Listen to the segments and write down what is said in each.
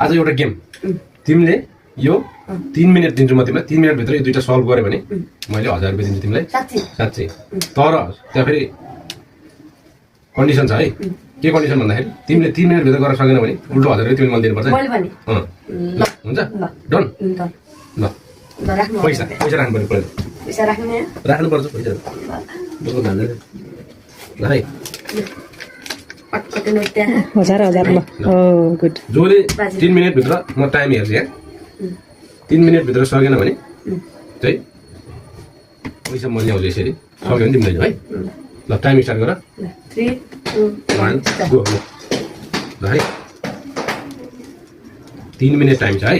आज एउटा गेम तिमीले यो 3 मिनेट दिन्छु म तिमीलाई 3 मिनेट भित्र यो दुईटा सल्भ गर्यो भने मैले 1000 रुपैयाँ दिन्छु तिमीलाई साच्चै तर त्यहाँ फेरि कन्डिसन छ है के कन्डिसन भन्दाखेरि तिमीले 3 मिनेट भित्र गर्न सकेन भने उल्टो 1000 रुपैयाँ तिमीले मलाई दिनुपर्छ हुन्छ डन ल पैसा राख्नु पर्यो पैसा राख्नु पर्छ पैसा ल है 1000 ल गुड जोले 3 मिनेट भित्र म टाइम हेर्छु यहाँ 3 मिनेट भित्र सकेन भने चाहिँ पैसा म ल्याउँछु यसरी सक्यो भने तिमीले है ल टाइम स्टार्ट गर 3 2 1 गो ल है 3 मिनेट टाइम छ है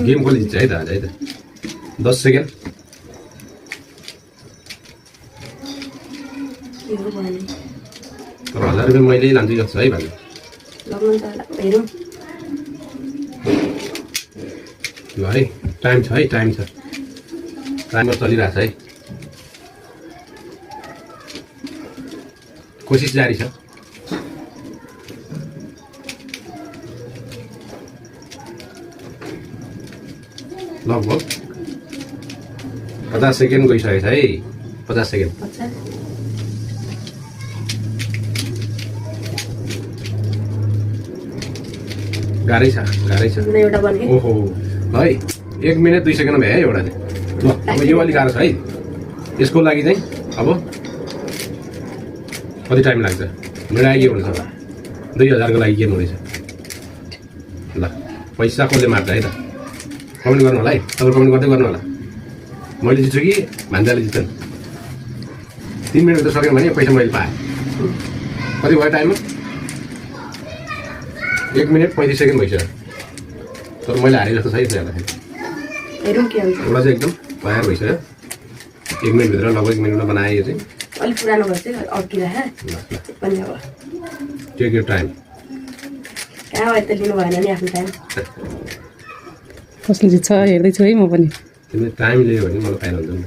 गेम कसले जित्छ है त आज है त 10 सेकेन्ड तर 1000 रुपैयाँ मैले लान्छु जस्तो है भन्नु ल है टाइम छ टाइमर चलिरहेछ है कोसिस जारी छ लगभग 50 सेकेन्ड गइसकेको छ है 50 सेकेन्ड गाह्रै छ ओहो ल है 1 मिनेट 2 सेकेन्ड भयो है एउटा चाहिँ ल अब यो अलिक गाह्रो छ है यसको लागि चाहिँ अब कति टाइम लाग्छ मेरो लागि के हुनेछ होला 2000 को लागि के हुनेछ ल पैसा कसले मार्छ है त कमेन्ट गर्नु होला है तपाईँ कमेन्ट गर्दै गर्नु होला मैले जित्छु कि भान्जाले जित्छन् 3 मिनेट भित्र सक्यो भने पैसा मैले पाएँ कति भयो टाइममा 1 मिनेट 35 सेकेन्ड भइसक्यो तर मैले हारेँ जस्तो छ है हेर्दाखेरि एउटा चाहिँ एकदम तयार भइसक्यो 1 मिनेट भित्र लगभग 1 मिनेटमा बनाएँ यो चाहिँ अलिक पुरानो भएछ अड्किरह पनि अब टेक योर टाइम कहाँ भयो त लिनु भएन नि आफ्नो टाइम कसले जित्छ हेर्दैछु है म पनि तिमीले टाइम लियो भने मलाई फाइदा हुन्छ नि